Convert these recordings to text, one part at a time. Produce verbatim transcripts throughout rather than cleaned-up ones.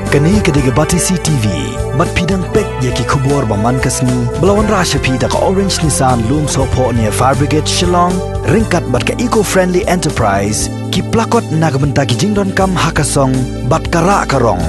Kane ka dei ka Batesi T V. Bad phi dang peit ïa ki khubor ba man ka sngi ba la wanrah sha phi da ka Orange Nissan Lumsohphoh near Fire Brigade Shillong, ryngkat bad ka Eco Friendly Enterprise, ki plakot na ka bynta ki jingdonkam ha ka song bad ka rah ka rong.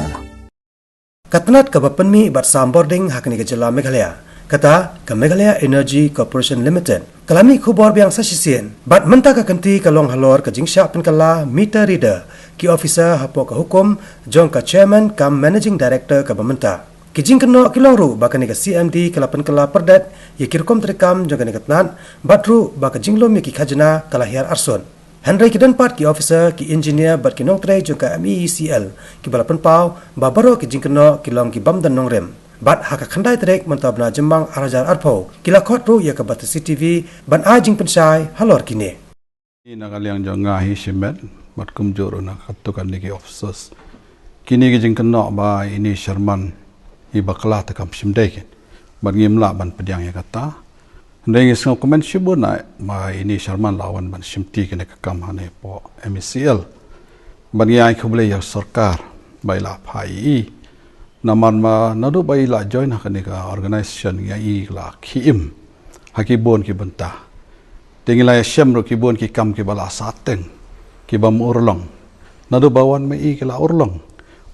Ka tnat kaba pynmih bad sam bording ha kane ka jylla Meghalaya, kata ka Meghalaya Energy Corporation Limited, ka la mih khubor biang sa shisien. Bad mynta ka kynti ka long halor ka jingshah pynkylla meter reader, ki officer hapoh ka hukum jong ka Chairman cum Managing Director kaba mynta. Ki jingkynnoh ki long ruh ba kane ka C M D ka la pynkylla pyrdet ïa ki rukom treikam jong kane ka tnat, bad ruh ba ka jinglum ïa ki khajna ka la hiar arsut. Hynrei ki don pat ki officer, ki engineer bad ki nongtrei jong ka M E E C L kiba la pynpaw ba baroh ki jingkynnoh ki long ki bym don nongrim. Bad ha ka khyndai tarik mynta u bnai Jymmang ar hajar arphew, ki la khot ruh ïa ka Batesi T V ban ai jingpynshai halor kine. Ïa na ka liang jong nga hi shimet, bad kumjuh ruh na katto katne ki officers, kine ki jingkynnoh ba ine i Sherman i bakla te kam shym dei ken. Bad ngim lah ban pdiang ïa kata. Hynrei ngi sngewkmen shibun ai ba ine i Sherman la wan ban shimti kane ka kam hangne hapoh M E C L. Bad ngi ai khublei ïa u sorkar ba i la phah ïa i. Namar ba naduh ba i la join ha kane ka organisation ngi ïa i la khie im ha ki bun ki bynta. Te ngi la ïa shem ruh ki bun ki kam kiba la sah teng, kiba ym urlong. Naduh ba wan ma i ki la urlong.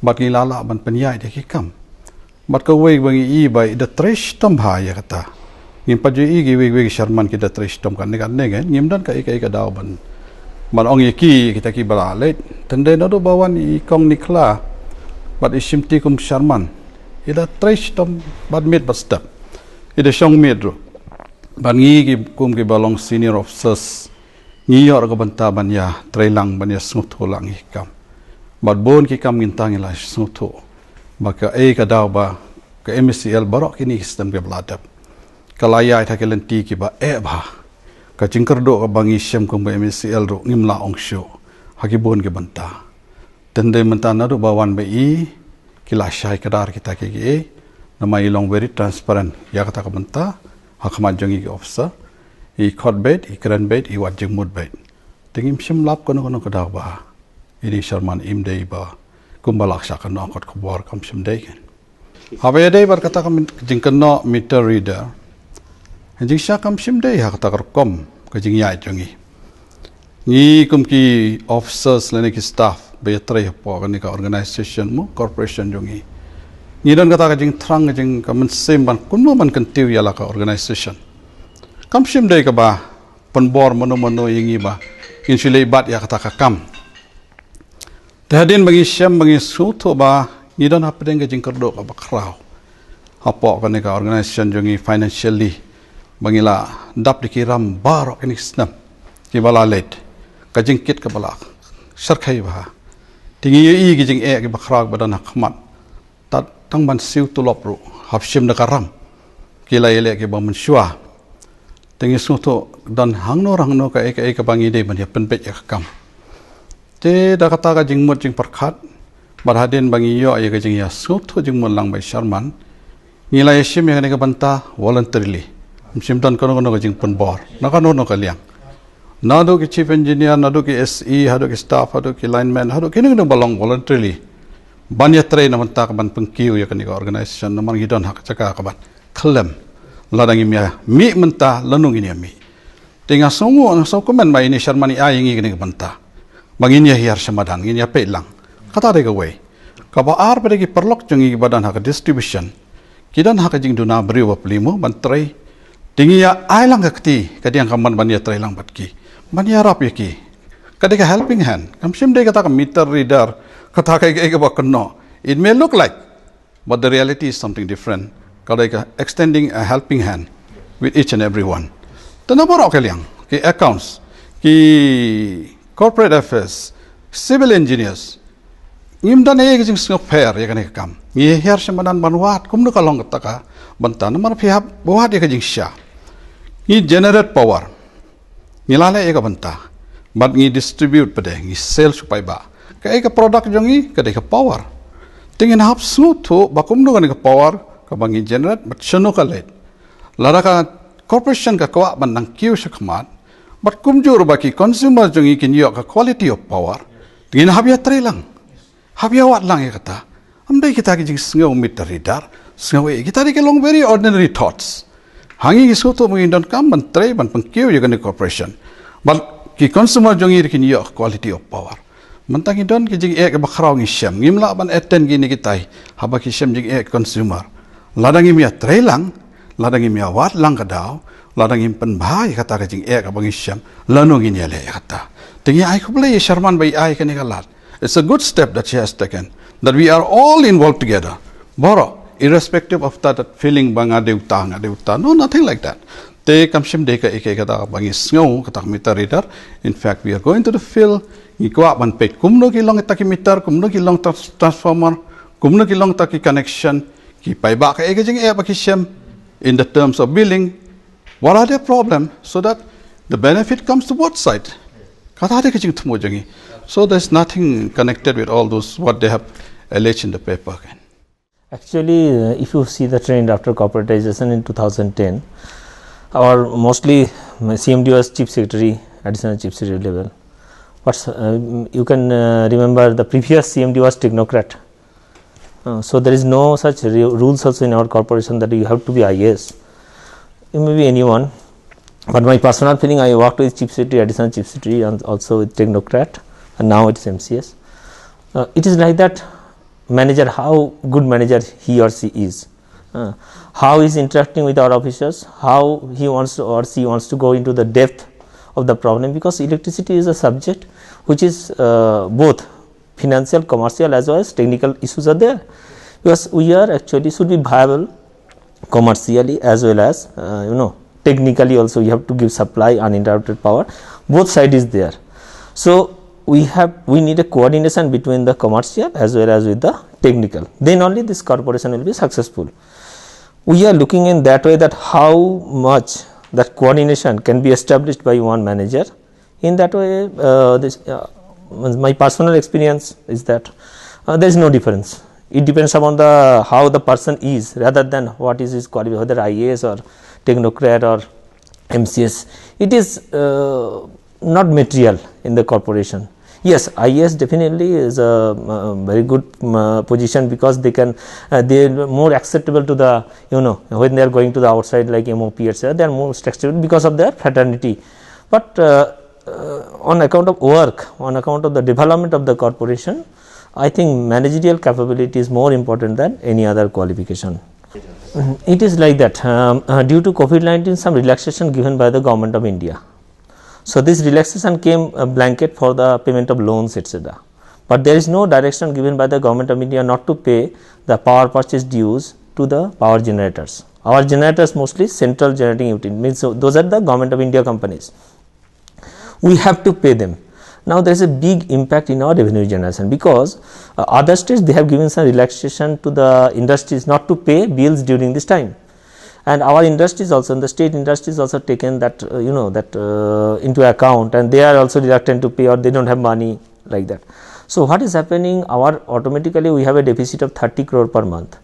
Bad ngi la lah ban pynïaid ïa ki kam. Bad kawei ba ngi i ba i da trei shitom bha ïa kata. Ngim pat ju i kiwei kiwei ki Sherman ki da trei shitom katne katne, kan? Ngim don kaei kaei ka daw ban, ban ong ïa ki kita kiba la leit. Tang dei naduh ba wan i Kong Nicola bad i shimti kum Sherman, i da trei shitom bad miet bad step. I da shong miet ruh. Bad ngi ki kum kiba long senior officers, ngi ïoh ruh ka bynta ban ïa trei lang, ban ïa sngewthuh lang ïa ki kam. Bad bun ki kam ngin tang ïa la sngewthuh ba kaei ka daw ba ka M E C L baroh kine ki snem kiba la dep, ka la ïaid ha ki lynti kiba eh bha. Ka jingkyrduh kaba ngi shem kum ka M E C L ruh ngim lah ong shuh ha ki bun ki bynta. Tang dei mynta naduh ba wan ma i ki la shai kdar kita kiei kiei. Namar i long very transparent ïa kata ka bynta ha khmat jong i ki officer. I khot beit, i kren beit, i wad jingmut beit. Te ngim shym lap kano kano ka daw ba ine i Sherman im dei ba kumba la shah kynnoh kot khubor, kam shym dei ken. Haba ïadei bad kata ka min-, jingkynnoh meter reader, jingshah kam shym dei ha kata ka rukom ka jingïaid jong ngi. Ngi kum ki officers lane ki staff ba ïatrei hapoh kane ka organisation mo corporation jong ngi, ngi don kata ka jingthrang, ka jing, ka mynsiem ban kumno ban kyntiew ïa la ka organisation. Kam shym dei kaba pynbor mano mano ïa ngi ba ngin shu leit bat ïa kata ka kam. Te hadien ba ngi shem, ba ngi sngewthuh ba ngi don hapdeng ka jingkyrduh kaba khraw hapoh kane ka organisation jong ngi financially, ba ngi la dap da ki ram baroh kine ki snem kiba la leit, ka jingkit kaba la shyrkhei bha. Te ngi ïohi ki jingeh kiba khraw kiba don ha khmat. Tad tang ban siew tulop ruh hap shim da ka ram, ki la ïaleh kiba mynshuwa. Te ngi sngewthuh don hangno hangno kaei kaei kaba ngi dei ban ïa pynbeit ïa ka kam. Te da kata ka jingmut jingpyrkhat, bad hadien ba ngi ïoh ïa ka jingïasngewthuh jingmut lang bad i Sherman, ngi la ïa shim ïa kane ka bynta voluntarily. Ym shym don kano kano ka jingpynbor na kano kano ka liang. Naduh ki chief engineer, naduh ki S E, haduh ki staff, haduh ki lineman, haduh kino kino ba long voluntarily ban ïatrei na bynta ka ban pynkiew ïa kane ka organisation, namar ngi don ha ka jaka ka ban khlem lada ngim ïa mih mynta, lano ngin ïa mih. Te nga sngew, nga sngewkmen ba ine i Sherman i ai ïa ngi kane ka bynta ba ngin ïa hiar sha madan, ngin ïa peit lang. Kata dei kawei. Kaba ar pat dei ki paralok jong ngi kiba don ha ka distribution, ki don ha ka jingduna briew bapli mo ban trei. Te ngi ïa ai lang ka kti kadiang ka mon ban ïatrei lang bad ki, ban ïarap ïa ki. Ka dei ka helping hand. Kam shym dei kata ka meter reader, kata ka, ka, kaba kynnoh. It may look like, but the reality is something different. Ka dei ka extending a helping hand with each and every one. Te na baroh ka liang, ki accounts, ki corporate affairs, civil engineers, ngim don ei ka jingsngewpher ïa kane ka kam. Ngi hiar sha madan ban wad kumno ka long kata ka bynta, namar phi hap wad ïa ka jingshisha. Ngi generate power, ngi la leh ïa ka bynta, bad ngi distribute pat de, ngi sell shu paidbah. Kaei ka product jong ngi? Ka dei ka power. Te ngin hap sngewthuh ba kumno kane ka power kaba ngi generate bad shano ka leit. Lada ka corporation ka kwah ban nang kiew sha khmat, bad kumjuh ruh ba ki consumer jong ngi kin ïoh ka quality of power, te ngin hap ïatrei lang, hap ïawad lang ïa kata. Ym dei kita ki jingsngew meter reader, sngew eh, kita dei ki long very ordinary thoughts. Ha ngi ngi sngewthuh ba ngi donkam ban trei ban pynkiew ïa kane ka corporation. But ki consumer jong ngi ruh kin ïoh quality of power. Mynta ngi don ki jingeh kiba khraw ngi shem. Ngim lah ban attend kine kitai haba ki shem jingeh consumer. Lada ngim ïa trei lang, lada ngim ïa wad lang ka daw, lada ngim pynbha ïa kata ka jingeh kaba ngi shem, lano ngin ïaleh ïa kata? Te ngi ai khublei ïa Sharman ba i ai kane ka lad. It's a good step that she has taken, that we are all involved together. Baroh, irrespective of that, that feeling ba nga dei uta, nga dei uta. No, nothing like that. Te kam shym dei kaei kaei kata ba ngi sngew, kata ka meter reader. In fact, we are going to the field. Ngi kwah ban peit kumno ki long kita ki meter, kumno ki long trans-, transformer, kumno ki long kita ki connection, ki paidbah kaei ka jingeh ba ki shem in the terms of billing. What are their problem? So that the benefit comes to both sides. Kata dei ka jingthmu jong ngi. So there's nothing connected with all those what they have alleged in the paper. Actually, uh, if you see the trend after corporatization in two thousand ten, our mostly, uh, C M D was chief secretary, additional chief secretary level. But, uh, you can, uh, remember the previous C M D was technocrat. Uh, so there is no such ru-, rules also in our corporation that you have to be I A S. It may be anyone. But my personal feeling, I worked with chief secretary, additional chief secretary, and also with technocrat, and now it's M C S. Uh, it is like that manager, how good manager he or she is. Uh, how he's interacting with our officers, how he wants to or she wants to go into the depth of the problem, because electricity is a subject which is, uh, both financial, commercial as well as technical issues are there. Because we are actually should be viable commercially as well as, uh, you know, technically also you have to give supply uninterrupted power. Both side is there. So we have, we need a coordination between the commercial as well as with the technical. Then only this corporation will be successful. We are looking in that way that how much that coordination can be established by one manager. In that way, uh, this, uh, my personal experience is that, uh, there is no difference. It depends upon the, how the person is, rather than what is his qualification, whether I A S or technocrat or M C S. It is, uh, not material in the corporation. Yes, I A S definitely is a, uh, very good, uh, position, because they can, uh, they are more acceptable to the, you know, when they are going to the outside like M O P, et cetera, they are more acceptable because of their fraternity. But, uh, uh, on account of work, on account of the development of the corporation, I think managerial capability is more important than any other qualification. It is like that. Um, uh, due to COVID nineteen, some relaxation given by the Government of India. So this relaxation came a blanket for the payment of loans, et cetera. But there is no direction given by the Government of India not to pay the power purchase dues to the power generators. Our generators mostly central generating unit, means, so those are the Government of India companies. We have to pay them. Now there is a big impact in our revenue generation, because, uh, other states, they have given some relaxation to the industries not to pay bills during this time. And our industries also, the state industries also taken that, uh, you know, that, uh, into account, and they are also reluctant to pay, or they don't have money like that. So what is happening? Our, automatically we have a deficit of thirty crore per month.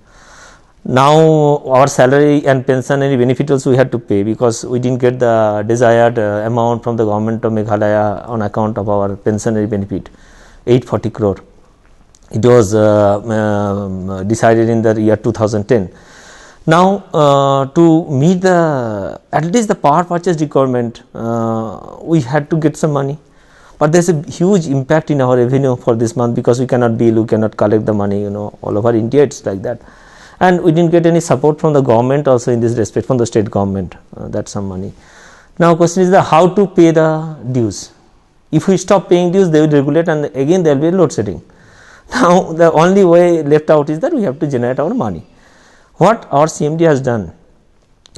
Now our salary and pension and benefit also we had to pay, because we didn't get the desired, uh, amount from the Government of Meghalaya on account of our pensionary benefit, eight forty crore. It was, uh, um, decided in the year two thousand ten. Now, uh, to meet the, at least the power purchase requirement, uh, we had to get some money. But there's a huge impact in our revenue for this month, because we cannot bill, we cannot collect the money, you know, all over India it's like that. And we didn't get any support from the government also in this respect, from the state government, uh, that some money. Now question is the how to pay the dues. If we stop paying dues, they will regulate and again there will be load shedding. Now the only way left out is that we have to generate our money. What our C M D has done,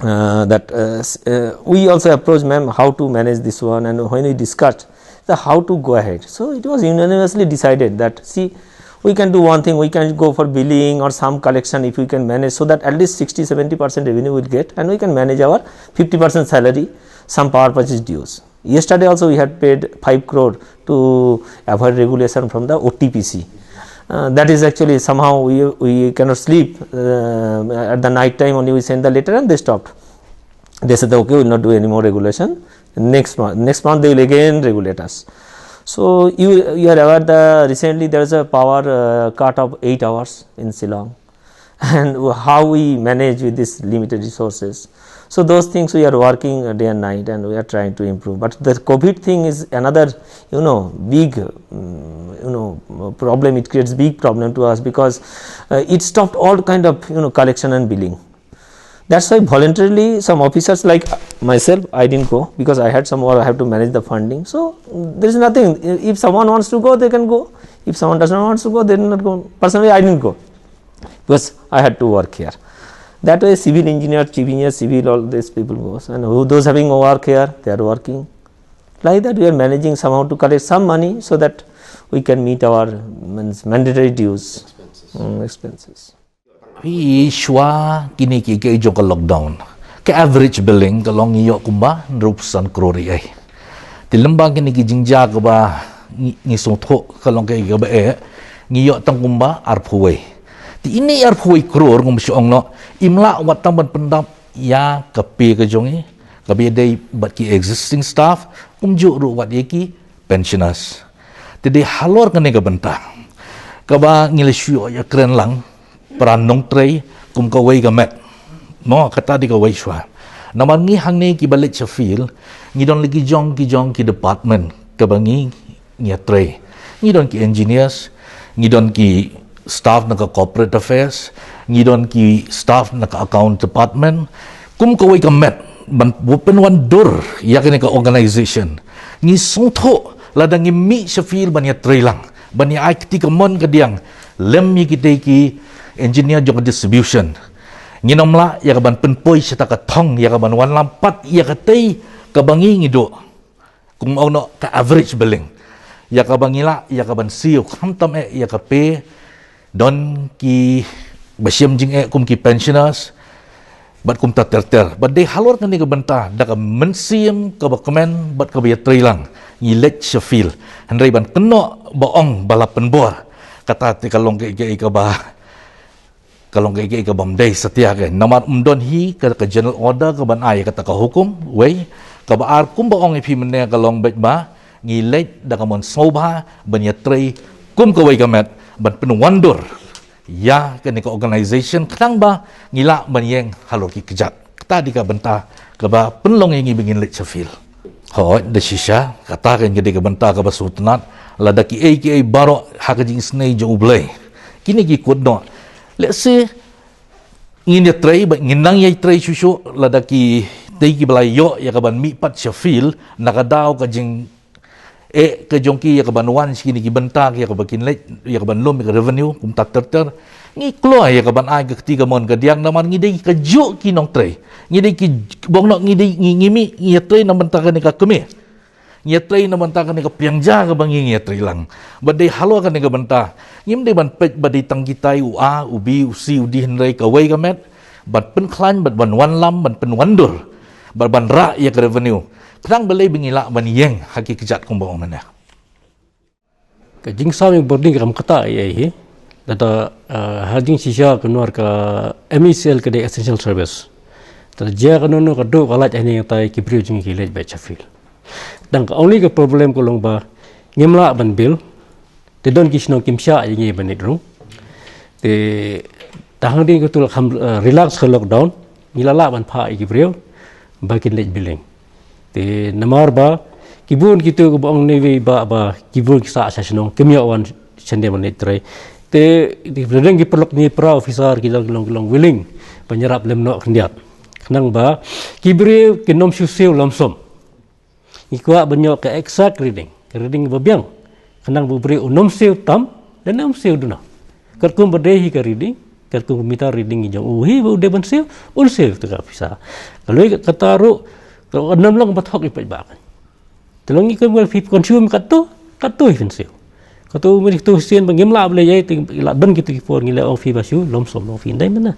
uh, that, uh, s-, uh, we also approached ma'am how to manage this one, and when we discussed the how to go ahead, so it was unanimously decided that, see, we can do one thing, we can go for billing or some collection if we can manage, so that at least sixty seventy percent revenue we'll get and we can manage our fifty percent salary, some power purchase dues. Yesterday also we had paid five crore to avoid regulation from the O T P C. Uh, that is actually somehow we, we cannot sleep. Uh, at the night time only we send the letter and they stopped. They said, "Okay, we will not do any more regulation." Next month, next month they will again regulate us. So you you are aware that recently there is a power uh, cut of eight hours in Shillong, and how we manage with these limited resources. So those things we are working day and night, and we are trying to improve. But the COVID thing is another, you know, big, mm, you know, problem. It creates big problem to us because uh, it stopped all kind of, you know, collection and billing. That's why voluntarily some officers like myself, I didn't go because I had some, or I have to manage the funding. So there is nothing. If someone wants to go, they can go. If someone does not want to go, they do not go. Personally, I didn't go because I had to work here. That way, civil engineer, chief engineer, civil, all these people goes. And who, those having work here, they are working. Like that, we are managing somehow to collect some money so that we can meet our, means, mandatory dues, mm, expenses. Phi, shuwa kine ki, ki jong ka lockdown, ka average billing ka long ngi ïoh kumba hynriewphew san klur ïa. Te lem bad kine ki jingjia kaba ngi, ngi sngewthuh ka long kaei kaba eh, ngi ïoh tang kumba arphew wei. Te ine arphew wei klur, ngam shu ong noh, im lah wat tang ban pyndap ïa ka pay ka jong ngi, kaba ïadei bad ki existing staff, kumjuh ruh wat ïa ki pensioners. Te dei halor kane ka bynta kaba ngi la shu ïoh ïakren lang, para nongtrei kum kawei ka met. Mo, kata dei kawei shuwa. Namar ngi hangne kiba leit sha field, ngi don la ki jong ki jong ki department kaba ngi, ngi ïatrei. Ngi don ki engineers, ngi don ki staff na ka corporate affairs, ngi don ki staff na ka account department. Kum kawei ka met ban pynwandur ïa kane ka organization, ngi sngewthuh lada ngi mih sha field ban ïatrei lang, ban ïa ai kti kamon kadiang lem ïa kitei ki engineer jong ka distribution, ngin ym lah ïa ka ban pynpoi shata ka thong ïa ka ban wanlam pat ïa katei kaba ngi, ngi duh. Kum ong noh, ka average billing, ïa kaba ngi lah ïa ka ban siew, khamtam eh ïa ka pay. Don kiba shem jingeh kum ki pensioners bad kumta ter ter. Bad dei halor kane ka bynta, da ka mynsiem kaba kmen bad kaba ïatrei lang, ngi leit sha field. Hynrei ban kynnoh ba ong ba la pynbor, kata te ka long kaei kaei kaba, ka long kaei kaei kaba ym dei satia, ka namar ym don hi ka, ka general order kaban ai kata ka hukum. Wei, kaba ar, kumba ong ïa phi mynne, ka long beit ba ngi leit da ka mon sngewbha ban ïatrei kum kawei ka met ban pynwandur ïa kane ka organization, khnang ba ngi lah ban ïeng halor ki kjat. Kata dei ka bynta kaba pynlong ïa ngi ba ngin leit sha field. Hooid, da shisha, kata ka dei ka bynta kaba sngewtynnat. Lada kiei kiei baroh ha ka jingisynei jong U Blei, kine ki kut noh. Let's say ngin ïatrei, ba ngin nang ïatrei shuh shuh, lada kitei kiba la ïoh ïa ka ban mih pat sha field na ka daw ka jing eh ka jong ki ïa ka ban wan sha kine ki bynta, ïa ka ba kin leit, ïa ka ban lum ïa ka revenue, kumta ter ter. Ngi kloi ïa ka ban ai ka kti kamon kadiang, namar ngi dei kajuh ki nongtrei. Ngi dei ki, bong noh, ngi dei, ngi, ngi mih, ngi ïatrei na bynta kane ka kmie. Ngi ïatrei na bynta kane ka pliang ja kaba ngi, ngi ïatrei lang. Bad dei halor kane ka bynta, ngim dei ban peit ba dei tang kitai u A, u B, u C, u D, hynrei kawei ka met ban pynkhlaiñ, bad ban wanlam, ban pynwandur, bad ban rah ïa ka revenue, khnang balei ba ngi lah ban ïeng ha ki kjat kumba ong mynne. Ka jingsaw ïa u bording kam kata ïa hi. Lada, ah, ha jingshisha ka nuar ka M E C L ka dei essential service. Te jia kano kano ka duh ka lait hangne, tai ki briew jong ngi ki leit beit sha field. Dang ka only ka problem ka long ba ngim lah ban bill. Te don ki shnong kim shah ïa ngi ban leit ruh. Te tang hadien katu la kham, eh, relax ka lockdown, ngi la lah ban phah ïa ki briew ba kin leit billing. Te namar ba ki bun kitu kiba ong neiwei ba, ba ki bun ki sah sha shnong, kim ïoh wan shane ban leit trei. Te ki dang ki paralok, ngi para officer ki long, ki long, ki long willing ban ïarap lem noh khyndiat. Khnang ba ki briew kin ym shu siew lump sum. Ngi kwah ban ïoh ka exact reading, ka reading ba biang. Khnang ba u briew un ym siew tam lane ym siew duna. Katkum ba dei hi ka reading, katkum ka meter reading jong u hi, ba u dei ban siew, un siew ïa ka pisa. Ka lei kata ruh, ka nam long ba thok ïa paidbah. Te long ngi kum ba phi consume katto, katto hi phin siew. Katu mynta kitu sien ba ngim lah ban leh ïa, te la don kitu ki por ngi la ong phi ba shu lump sum, ong phi ndai mynta.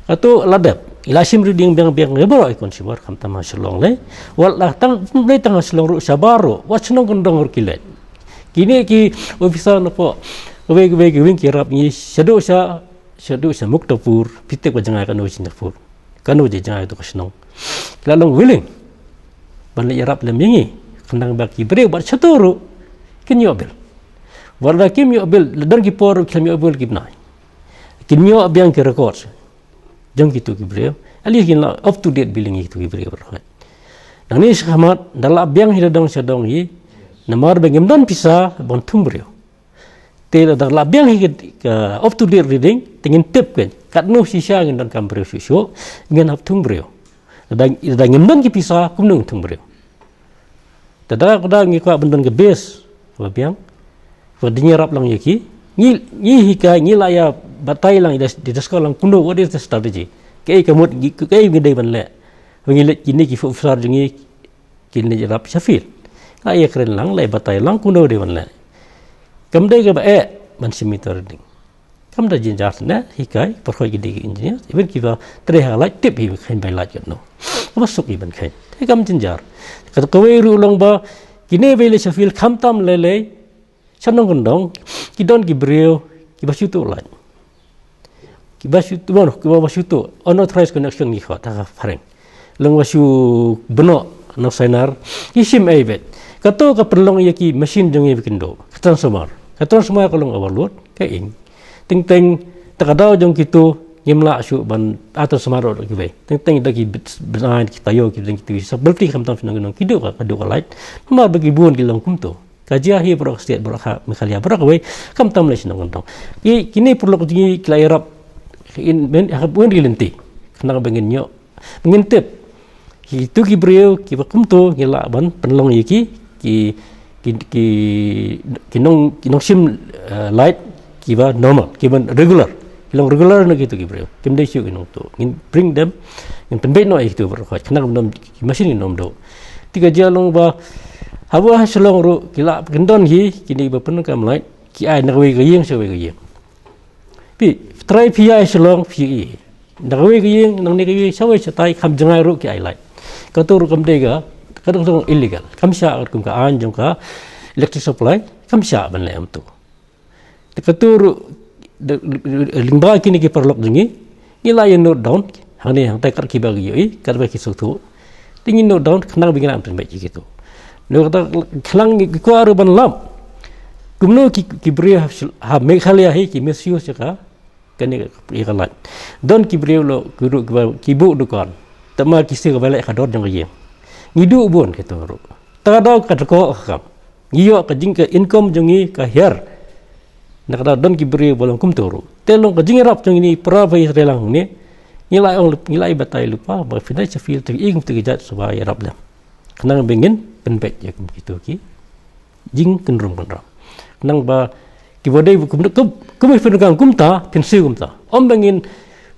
Katu la dep, la shim reading biang biang, ïa baroh i consumer, khamtam ha Shillong lei. Wat la tang, ym dei tang ha Shillong ruh, shabar ruh, wat shnong kyndong ruh ki leit. Kine ki officer na pdeng kawei kawei ki wing ki ïarap ngi shaduh sha, shaduh sha Muktapur, phi tip ba jngai kano Muktapur. Kano jngai tu ka shnong. Ki la long willing ban leit ïarap lem ïa ngi. Khnang ba ki briew bad shato ruh Kin ïoh bill. Wat la kim ïoh bill, la don ki por kim ïoh bill ki bnai. Kin ïoh biang ki records jong kitu ki briew. Ali kin la up to date billing ïa kitu ki briew baroh. Nangne shakhmat da la biang hi da dong sha dong hi. Namar ba ngim don pisa ban thung briew. Te da la biang hi ka up to date reading, te ngin tip kan katno shisha ngin donkam briew shuh shuh, ngin hap thung briew. Da, da ngim don ki pisa, kumno ngin thung briew. Te da, da ngi kwah ban don ka base ba biang, ba dang ïarap lang ïa ki. Ngi, ngi hikai, ngi la ïa batai lang, ïa dis-, ïa discuss lang kumno, what is the strategy. Kaei ka mut, ngi, kaei ngi dei ban leh. Ba ngi leit kine ki officer jong ngi, kin leit ïarap sha field. Nga ïa kren lang, la ïa batai lang kumno dei ban leh. Kam dei kaba eh ban shim meter reading. Kam da jynjar ne, hikai, por khoi ki dei ki engineer, even kiba trei ha light tip hi kheiñ bai light katno. Kaba suk hi ban kheiñ. Te kam jynjar. Kata kawei ruh long ba, kine bai leit sha field khamtam lei lei, sha nongkyndong, ki don ki briew, kiba shu tuh light. Kiba shu tuh, kiba, ba shu tuh, unauthorized connection ngi khot, ha ka phareng. Long ba shu bnok na sonar, ki shim ei beit. Kato ka pynlong ïa ki machine jong ngi ba kin duh. Ka transformer. Ka transformer ka long overload, ka ing. Teng teng, ta ka daw jong kitu, ngim lah shuh ban, ah, transformer ruh kiwei. Teng teng da ki bit, bit, ah, ki taïew, ki teng kitu, sa belti khamtam shnong ki nong, ki duh ka, ka duh ka light. Namar ba ki bun ki long kumtu. Ka jia hi baroh ka state, baroh ka Meghalaya, baroh kawei, khamtam lei shnong kyndong. Ki, kine paralok jong ngi ki la ïarap, in, men, ha, wen ri lynti. Khnang ba ngin ïoh, ngin tip. Kitu ki briew, kiba kumtu, ngi lah ban pynlong ïa ki, ki, ki, ki, ki nong, ki nongshim, eh, light, kiba normal, kiba regular. Ki long regular na kitu ki briew. Kim dei shuh ki nongtuh. Ngin bring them, ngin pynbeit noh ïa kitu baroh. Khnang ba ym, ki machine ngin ym duh. Te ka jia long ba, haba ha Shillong ruh, ki la kyndon hi, kine ba pyndonkam light, ki ai na kawei ka ïing sha kawei ka ïing. Phi, trai phi ïa Shillong, phi ïa. Na kawei ka ïing, nangne ka ïing, sha kawei shatai, kham jngai ruh ki ai light. Kato ruh kam dei ka, kato ruh illegal. Kam shah kat kum ka aiñ jong ka electric supply, kam shah ban leh kumto. Te kato ruh, de, de, de, lyngba kine ki paralok jong ngi, ngi la ïa note down, hangne hangtai kat kiba ki ïohi, kat ba ki sngewthuh. Te ngi note down, khnang ba ngin nang pynbeit ïa kito. Ngi kata khnang ngi kwah ruh ban lap. Kumno ki, ki briew ha, ha Meghalaya hi ki misuse ïa ka, kane ïa ka light. Don ki briew ruh ki ruh kiba, ki buh dukan. Te ma ki shu kaba leh ka dor jong ka ïing. Ngi duh bun kito ruh. Ta ka daw ka dko ka kam. Ngi ïoh ka jing ka income jong ngi ka hiar. Na ka daw don ki briew ba long kumto ruh. Te long ka jingïarap jong ngi para ba ïatrei lang ne. Ngi la ong, ngi la batai lypa ba phi dei sha field te ïing te ki jait shuwa ïarap lem. Khnang ba ngin pynbeit ïa kum kito ki jingkynrum kynram. Khnang ba kiba dei kum, kum, kum phin kang kumta, phin siew kumta. Ym ba ngin,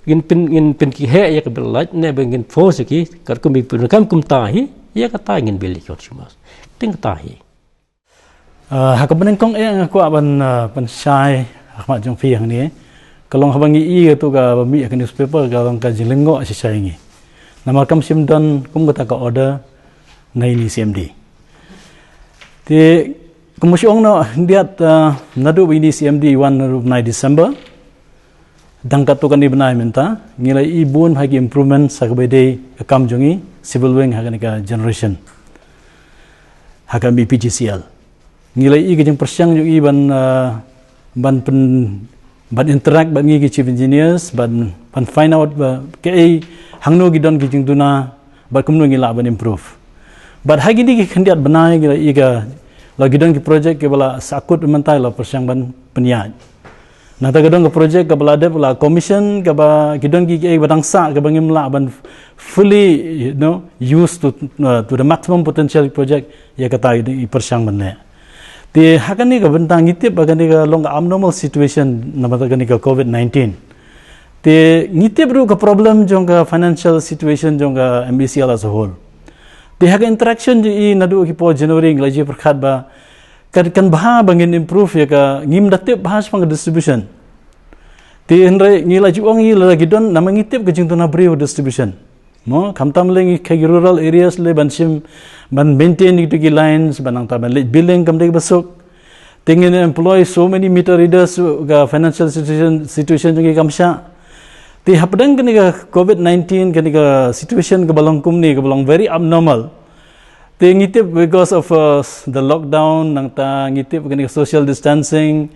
ngin pyn, ngin pynkhih ïa ka bill light ne ba ngin force ki, kat kum phin kang kumta hi, ïa kata ngin bill ïa ki consumers. Te kata hi. Ah, ha kaba nyngkong eh nga kwah ban, ah, pynshai ha khmat jong phi hangne. Ka long haba ngi i kato kaba mih ha ka newspaper ka long ka jinglyngngoh shisha ïa ngi. Namar kam shym don kum kata ka order na ine i C M D. Te kumba shu ong noh khyndiat, ah, naduh ba ine i C M D i wan naduh bnai December. Dang katto katne bnai mynta, ngi la i bun ha ki improvement ha kaba dei ka kam jong ngi, civil wing ha kane ka generation. Ha ka M E P G C L. Ngi la i ka jingpyrshang jong i ban, ah, ban pyn, ban interact bad ngi ki chief engineers, ban, ban find out ba kaei hangno ki don ki jingduna, bad kumno ngi lah ban improve. Bad ha kine ki khyndiat bnai ngi la i ka, la ki don ki project kiba la sahkut mynta la pyrshang ban pynïaid. Nangta ka don ka project kaba la dep la commission kaba ki don ki, kiei ba dang sah kaba ngim lah ban fully, you know, use to, uh, to the maximum potential project ïa kata i pyrshang ban leh. Te ha kane ka bynta ngi tip ba kane ka long ka abnormal situation namar kane ka covid nineteen. Te ngi tip ruh ka problem jong ka financial situation jong ka M E C L as a whole. Te ha ka interaction jong i naduh ki por January ngi la ju pyrkhat ba kan, kan bha ba ngin improve ïa ka, ngim da tip bha shaphang ka distribution. Te hynrei ngi la ju ong ïa la ki don namar ngi tip ka jingduna briew distribution. Mo, khamtam lei ngi ha ki rural areas lei ban shim, ban maintain ïa ki lines, ban nangta ban leit billing kam dei ba suk. Te ngin employ so many meter readers, ka financial situation, situation jong ngi kam shah. Te hapdeng kane ka covid nineteen, kane ka situation kaba long kumne, kaba long very abnormal. Te ngi tip because of uh, the lockdown, nangta ngi tip kane ka social distancing,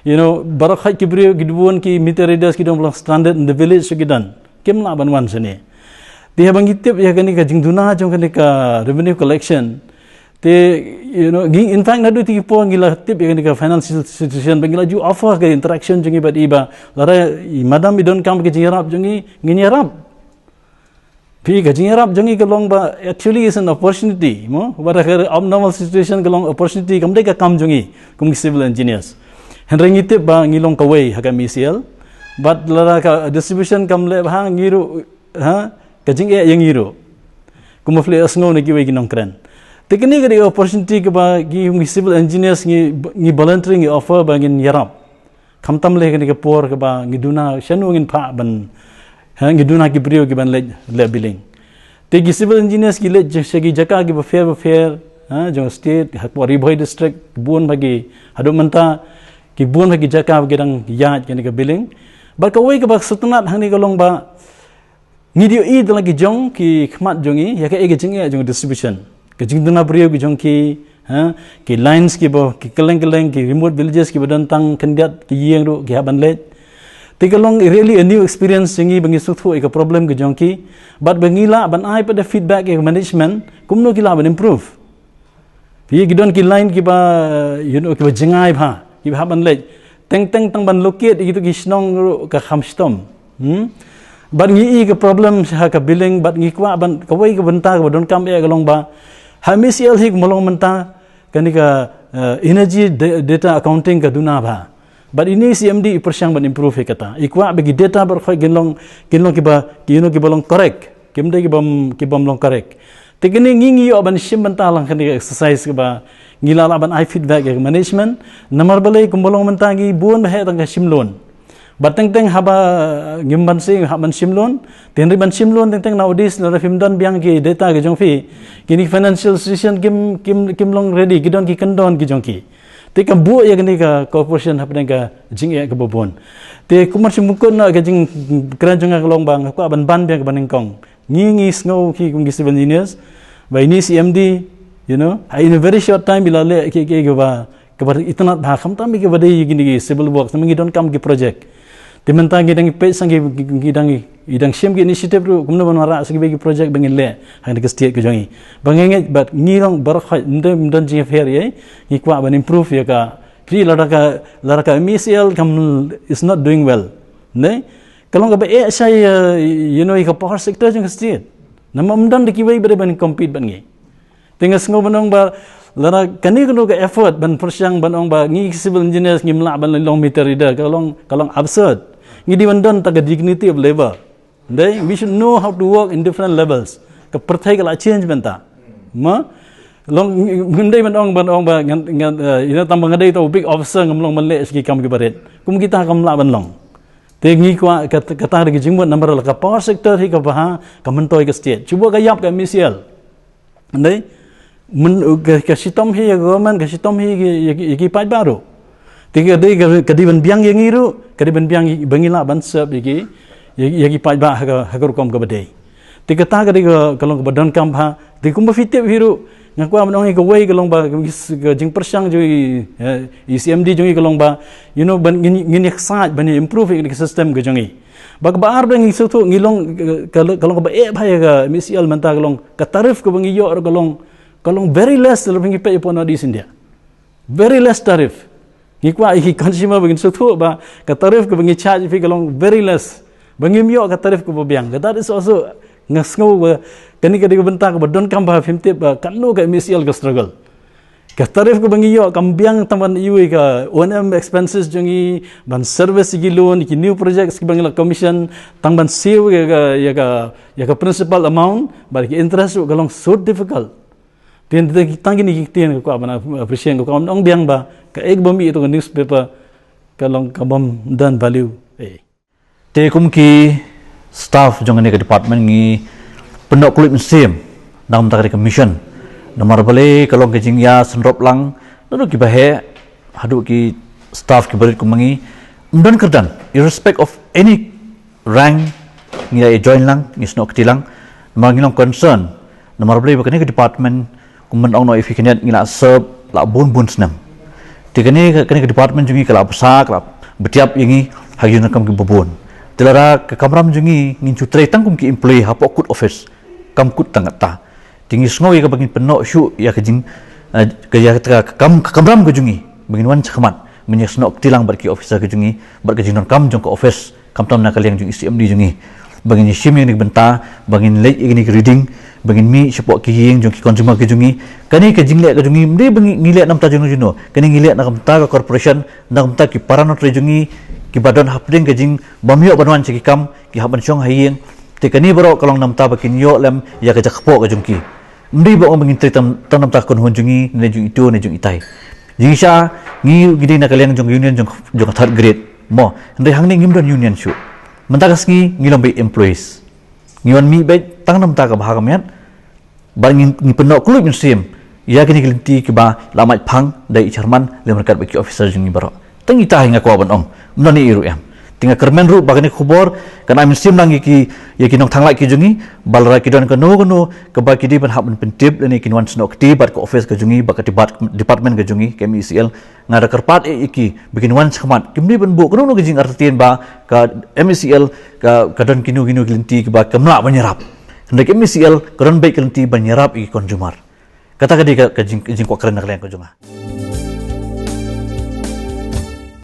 you know, baroh khoit ki briew ki don ki meter readers ki don ba long stranded in the village, so ki don kim lah ban wan shane. Te haba ngi tip ïa kane ka jingduna jong kane ka revenue collection, te, you know, ngi, in fact, naduh kine ki por ngi la tip ïa kane ka financial situation, ba ngi la ju offer ka interaction jong ngi bad i ba, lada i madam i donkam ka jingïarap jong ngi, ngin ïarap. Phi, ka jingïarap jong ngi ka long ba actually is an opportunity, mo? Ba da ka abnormal situation ka long opportunity, kam dei ka kam jong ngi kum ki civil engineers. Hynrei ngi tip ba ngi long kawei ha ka M E C L. Bad lada ka distribution kam leh bha, ngi ruh, ha, ka jingeh ïa ngi ruh. Kumba phi la sngew na kiwei ki nongkren. Te kane ka dei opportunity kaba ngi, ngi civil engineers ngi, ngi volunteering, ngi offer ba ngin ïarap. Khamtam leh kane ka por kaba ngi duna shano ngin phah ban, ha, ngi duna ki briew ki ban leit leh billing. Te ki civil engineers ki leit sha ki jaka kiba pher ba pher, ha, jong state, ha, Ri Bhoi district, bun bha ki, haduh mynta, ki bun bha ki jaka ba ki dang ïaid kane ka billing. Bad kawei kaba sngewtynnat hangne ka long ba, ngi dei ïohi da la ki jong ki khmat jong ngi ïa kaei ka jingeh jong distribution. Ka jingduna briew ki jong ki, ha, ki lines kiba, ki kylleng kylleng, ki remote villages kiba don tang khyndiat ki ïing ruh ki hap ban leit. Te ka long really a new experience jong ngi ba ngi sngewthuh ïa ka problem ki jong ki. Bad ba ngi lah ban ai pat da feedback ïa ka management, kumno ki lah ban improve. Phi, ki don ki line kiba, you know, kiba jngai bha, kiba hap ban leit. Teng teng tang ban locate ïa kito ki shnong ruh ka kham shitom. Hmm? Bad ngi ïohi ka problem ha ka billing, bad ngi kwah ban, kawei ka bynta kaba donkam eh ka long ba, ha M E C L hi kumba long mynta, kane ka, eh, energy da-, data accounting ka duna bha. Bad ine i C M D i pyrshang ban improve hi kata. I kwah ba ki data baroh khoit kin long, kin long kiba, ki, you know, kiba long correct. Kim dei kibym, kibym long correct. Te kane ngi, ngi ïoh ban shim bynta lang kane ka exercise kaba ngi lah lah ban ai feedback ïa ka management. Namar balei kumba long mynta ngi bun ba heh tang ka shim loan. Bad teng teng haba ngim banse hap ban shim loan. Te hynrei ban shim loan teng teng nowadays lada phim don biang ki data ki jong phi, kine financial institution kim, kim, kim long ready, ki don ki kyndon ki jong ki. Te ka buh ïa kane ka corporation hapdeng ka jingeh kaba bun. Te kumba shu mukut na ka jingkren jong nga ka long ba nga kwah ban ban biang kaba nyngkong. Ngi, ngi sngew ki kum ki civil engineers ba ine i C M D, you know, ha, in a very short time i la leh ki, ki, kiba, kiba itynnad bha, khamtam ïa kiba dei ïa kine ki civil works, namar ngi donkam ki project. Te mynta ngi dang peit sha ngi, ngi, ngi dang, ngi dang shim ki initiative ruh kumno ban wanrah sha kiwei ki project ba ngin leh ha kane ka state ka jong ngi. Ba ngi ngeit bad ngi long baroh khoit, ym don, ym don jingïapher ei, ngi kwah ban improve ïa ka. Phi, lada ka, lada ka M E C L kam is not doing well, ne? Ka long kaba eh shai, eh, you know, ïa ka power sector jong ka state. Namar ym don da kiwei ba dei ban compete bad ngi. Te nga sngew ban ong ba lada kane kano ka effort ban pyrshang ban ong ba ngi civil engineers ngim lah ban long meter reader, ka long, ka long absurd. Ngi dei ban don tang ka dignity of labor. Dei, we should know how to work in different levels. Ka pyrthei ka la change mynta. Ma? Long, ngim dei ban ong, ban ong ba ngan, ngan, eh, you know, tang ba nga dei uto u big officer ngam long ban leh sha ki kam kiba rit. Kum kita kam lah ban long. Te ngi kwah kat-, kata da ki jingmut namar la ka power sector hi kaba ha, ka myntoi ka state. Shu buh ka ïap ka M E C L. Dei? Myn-, ka, ka shitom hi ïa ka government, ka shitom hi ïa ki, ïa ki, ïa ki paidbah ruh. Te ka dei, ka, ka dei ban biang ïa ngi ruh, ka dei ban biang ïa, ba ngi lah ban serve ïa ki, ïa, ïa ki paidbah ha ka, ha ka rukom kaba dei. Te kata ka dei ka, ka long kaba donkam bha. Te kumba phi tip hi ruh, nga kwah ban ong ïa kawei ka long ba, ka, ka jingpyrshang jong i, eh, i C M D jong i ka long ba, you know, ban ngin, ngin ïa ksaid, ban ïa improve ïa ka system ka jong i. Ba kaba ar ba ngi sngewthuh ngi long, eh, ka, ka long kaba eh bha ïa ka M E C L mynta ka long, ka tariff kaba ngi ïoh ruh ka long, ka long very less lada phi peit ïa pdeng North East India. Very less tariff. Ngi kwah ïa ki consumer ba ngin sngewthuh ba ka tariff kaba ngi charge ïa phi ka long very less. Ba ngim ïoh ka tariff kaba biang. Ka, that is also, nga sngew ba kane ka dei ka bynta kaba donkam bha, phim tip ba katno ka M E C L ka struggle. Ka tariff kaba ngi ïoh kam biang tang ban ïoh ïa ka O and M expenses jong ngi, ban service ïa ki loan, ïa ki new projects kiba ngi la commission, tang ban siew ïa ka, ïa ka, ïa ka principal amount, bad ïa ka interest ruh ka long so difficult. Te, te, tang kine ki ktien nga kwah ban ap-, appreciate, nga kwah ban ong biang ba kaei kaba mih ïa uto ka newspaper ka long kabym don value. Eh. Te kum ki staff jong kane ka department ngi pyndonkam mynsiem na ka bynta kane ka mission. Namar balei ka long ka jingïasynrop lang naduh kiba heh haduh ki staff kiba rit kum ma ngi. Ym don kyrdan, irrespect of any rank, ngi ïa join lang, ngi snoh kti lang. Namar ngi long concern. Namar balei ba kane ka department Kum ban ong noh ïa phi, kane ngi la serve la bun bun snem. Te kane ka, kane ka department jong ngi ka la bsa, ka la btiap ïa ngi ha ki jingdonkam kiba bun. Te lada ka kamram jong ngi ngin shu trei tang kum ki employee hapoh kut office, kam kut tang katta. Te ngi sngew ïa kaba ngin pynnoh shuh ïa ka jing, eh, ka, ïa ka kam, ka kamram ka jong ngi ba ngin wan shakhmat ban ïasnoh kti lang bad ki officer ka jong ngi bad ka jingdonkam jong ka office, khamtam na ka liang jong E C M D jong ngi, ba ngin ïashim ïa kane ka bynta, ba ngin leit ïa kane ka reading, ba ngin mih shapoh ki ïing jong ki consumer ka jong ngi. Kane ka jingleh ka jong ngi, ym dei ba ngi, ngi leh na bynta juno juno. Kane ngi leh na ka bynta ka corporation, na ka bynta ki para nongtrei jong ngi kiba don hapdeng ka jingbym ïoh ban wan sha ki kam, ki hap ban shong ha ïing. Te kane baroh ka long na bynta ba kin ïoh lem ïa ka jaka kpoh ka jong ki. Ym dei ba ong ba ngin trei tang, tang na bynta ka kynhun jong ngi ne jong itu ne jong itai. Jingshisha ngi, ngi dei na ka liang jong ka union jong, jong ka third grade. Mo, hynrei hangne ngim don union shuh. Mynta ka sngi ngi long beit employees. Ngi wan mih beit tang na bynta ka bha ka miat. Bad ngi, ngi pynnoh kylluid mynsiem ïa kine ki lynti kiba la mait phang da i chairman lem ryngkat bad ki officer jong ngi baroh. Tang ita hi nga kwah ban ong, ym don ei ei ruh em. Te nga kyrmen ruh ba kane ka khubor kan ai mynsiem lang ïa ki, ïa ki nongthanglait ki jong ngi, ba lada ki don kano kano kaba ki dei ban hap ban pyntip lane kin wan snoh kti bad ka office ka jong ngi, bad ka debat-, department ka jong ngi ka M E C L, nga da kyrpad ïa ki ba kin wan shakhmat, kim dei ban buh kano kano ka jingartatien ba ka M E C L ka, ka don kino kino ki lynti kiba kam lah ban ïarap. Hynrei ka M E C L ka don beit ka lynti ban ïarap ïa ki consumer. Kata ka dei ka, ka jing, jingkwah kren na ka liang ka jong nga.